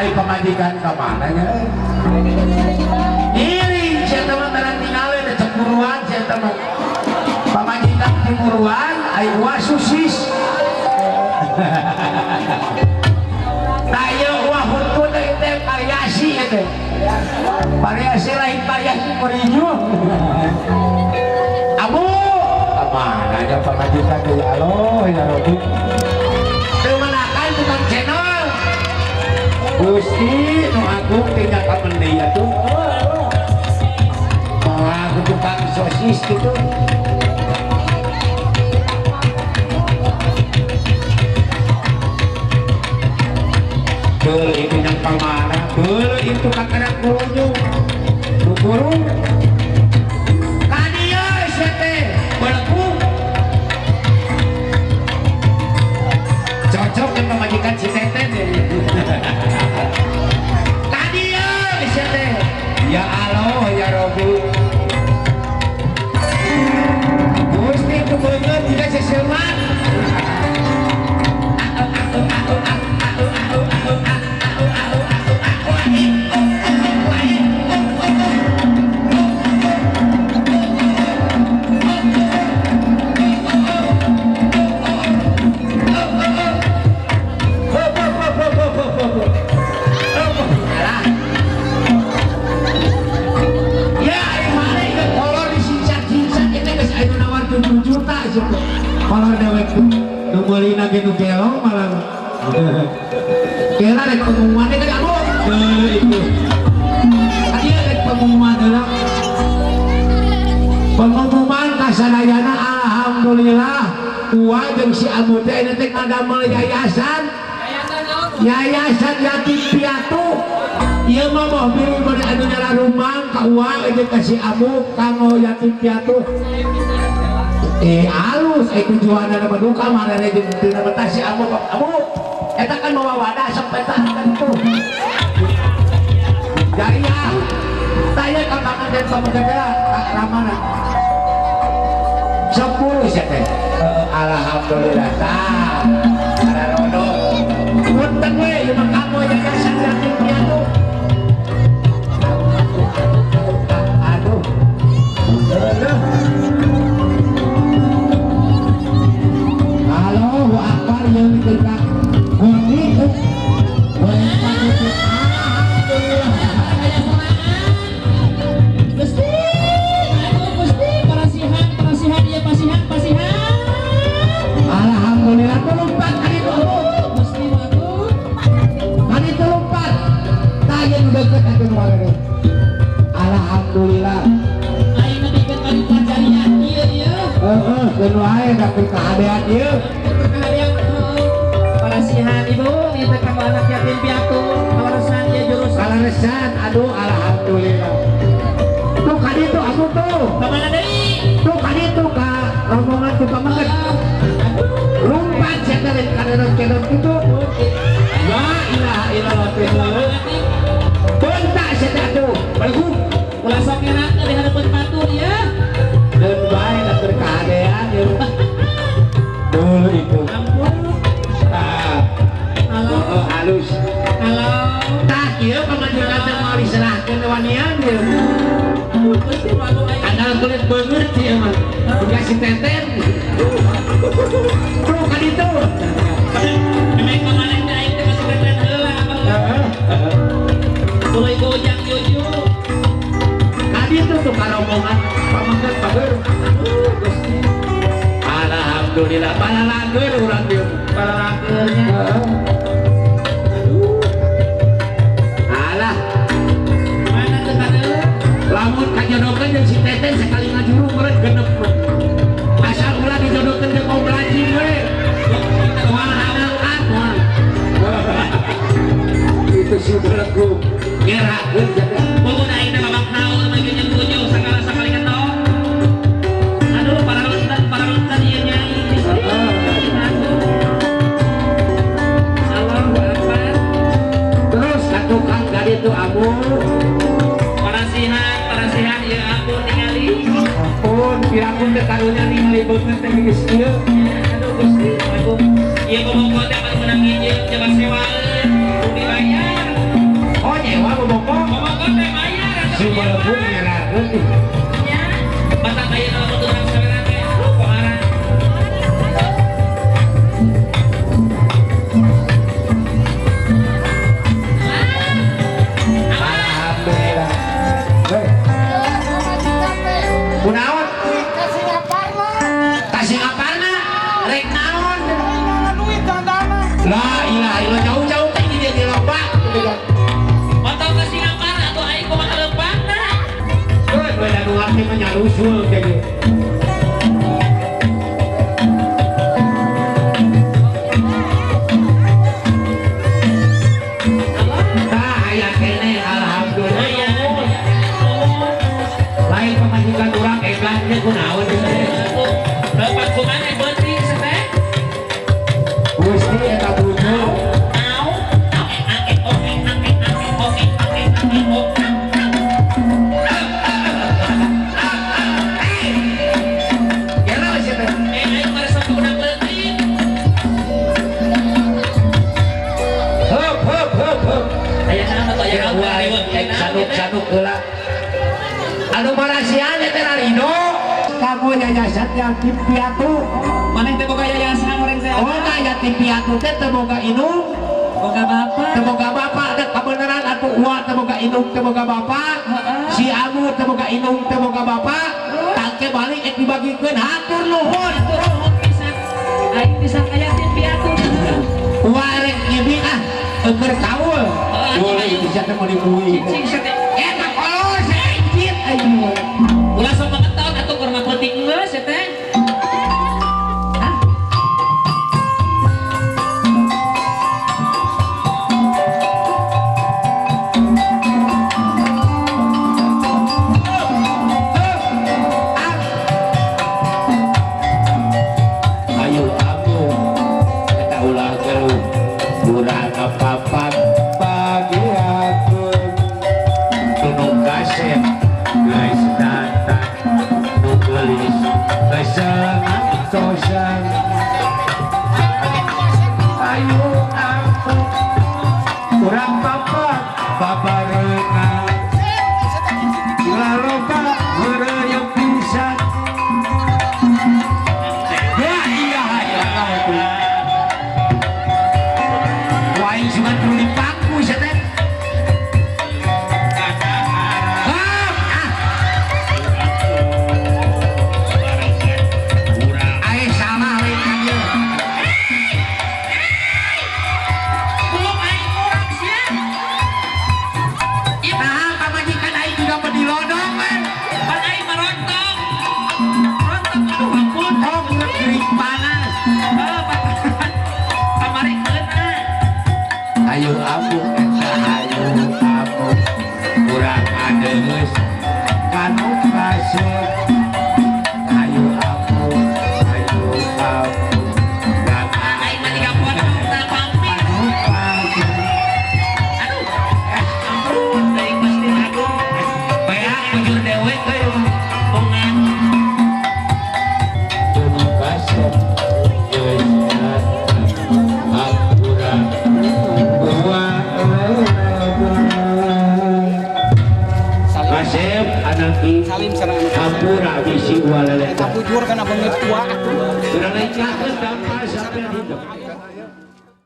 Ai pamajikan ka mana nya? Iring sia teh mah tarang tingaleun cepuruan sia teh mah. Pamajikan timuruan ai uah susis. Tah ieu uah huntut teh variasi ieu teh. Variasi lain variasi merinyuh. Abu, ka mana nya pamajikan teh ya Allah ya Rabbi. Teu manakan tukang channel. Gusti nu agung tinggal kamen deui atuh. Moal ku tukang sosis kitu. Beul itu yang ka mana? Beul itu kakara kurunyung. Nu kurung. Ka dieu sia teh beleku. Cocok jeung pamajikan si Teten deh. Ka dieu sia teh. Ya Allah ya Rabbi. Gusti ku beungeut jiga seseuman. Kolor dewek nu meulina ge nu gelo malah. Kela rek pengumuman teh anu deui itu. Tadi rek pengumuman heula. Pengumuman kasadayana alhamdulillah uwa jeung si Abu teh ini teh ngadamel yayasan. Yayasan Yatim Piatu. Ieu mah moh bilih bade anu nyararumang ka uwa jeung ka si Abu kanggo yatim piatu. Halus, tujuanna mah duka marere jeung dina betah si Abu. Abu eta kan mawa wadah sok eta kan tuh. Jariah. Taya ka panganten pamegat ka ramana. 10 sia teh. Alhamdulillah tah. Kararodo. Punten we ieu mah kanggo yayasan yatim piatu. Aduh. Aduh. Allahu Akbar yang dikerak kuning Gusti, aduh Gusti, parasihan, parasihan, iya pasihan, pasihan. Alhamdulillah tuh lompat kali itu, Gusti bagus. Kali itu lompat, tayan deket atuh nu wareuh. Alhamdulillah. Aing nepikeun ka pajarian ieu ieu. Heeh, keun wae dapet kahadean ieu. Parasihan ibu, ieu teh kanggo anak yatim piatu, kaleresan ieu jurusan. Kaleresan, aduh alhamdulillah. Tuh ka ditu aku tuh. Ka mana deui? Tuh ka ditu ka rombongan tuh pameget. Lumpat sia teh kaderon-kedon kitu. La ilaha illallah teh. Bentak sia teh atuh. Balegu. Ulah sok ngerakeun di hareupeun batur ya. Deun bae da keur kahadean ieu. Dulu itu. Ampun. Oh, halus. Halo. Tah kieu pamajikan teh moal diserahkeun wanian ieu. Andal kulit beungeut ieu mah. Boga si Teten. Tuh ka ditu. Memang ka maneh teh aing teh ka si Teten heula. Heeh. Tuluy gojang yuyu. Ka ditu tuh karombongan pameget bageur. Gusti. Alhamdulillah palalangeur urang dieu. Palalageurnya. Heeh. Alah. Mana teu kadeuleu? Lamun kajodohkeun jeung si Teten sakali ngajuru meureun genep. Asal ulah dijodohkeun jeung Om Rajin we. Moal hanakan moal. Itu si belegu ngerakeun sia. Bogoh aing teh babak haul mah jeung kunyu sakala sakali ketok. Aduh paraluntan ieu nyai. Aduh. Allahu Akbar. Terus ka tukang ka ditu Abu. Parasihan, parasihan ieu ampun ningali. Ampun, piraku teh karunya ningali beungeut teh geus ieu. Aduh Gusti, aduh. Ieu bobogoh teh anu meunang ieu jaba sewaeun, dibayar. Beakeun ih. Nya, batak ayeuna lamun teu urang saweran teh. Aduh, pohara. Alhamdulillah. Hei. Kunaon? Kasih aparna? Rek naon? La ilaha illallah jauh-jauh teh di dieu loba. Otong ka Singaparna atuh aing kumaha leumpangna. Heuh, beda nu ngarti mah nyarusul teh ge. Tah aya keneh alhamdulillah. Lain pamajikan urang edan teh kunaon teh. Leumpang kumaha beuting teh? Gusti eta bujur. Gelo sih teh. Hup hup hup hup. Sanuk-sanuk heula. Anu marasian teh Rarido. Kamu yayasan yatim piatu. Maneh teh boga yayasan urang teh. Oh, nah yatim piatu teh teu boga indung, Boga bapak. teu boga bapak teh kabeneran atuh uwa teu boga indung teu boga bapak. Si Amu teu boga indung teu boga bapak. Tangke balik ek dibagikeun hatur nuhun. Hatur nuhun pisan. Aing bisa ka yatim piatu. Uwa rek ngibi ah keur kaul. Boleh bisa teh mau dibui. Cicing teh. Eta kolor saencit aing. Ulah sok banget atuh keur mah peuting geus teh. Hah? Ayo amu eta ulah geruh urang papat pagi aku tunung kasep geus datang nu geulis geus ngantosan. Ayo amu urang papat babarengan ulah loba heureuyeup pisan. Ya ilaha illallah itu. Wah, aing sugan perlu dipangku sia teh. Ah, ah. Aing salah we ka dieu. Belum aing urang sia. Ieu Nah, pamajikan aing juga bedilodong we. pan aing mah rontong. Rontong aduh ampun. Oh, gering panas. Heuh, kamari keuna. Ayo amu eta ayo amu urang adeus kanu kasep. Ayo amu ayo amu urang Aing mah tiga potong tah pampir. kanu kasep. Aduh. Ampun teuing Gusti Agung. Beak bujur dewek euy. Bongan. Tunu kasep geus datang hampura dua. Kasep anak i Salim sareng anak. hampura bisi waleleta. Eta bujur kana beungeut tua atuh. Urang lain cakeun dampal sampai hidup.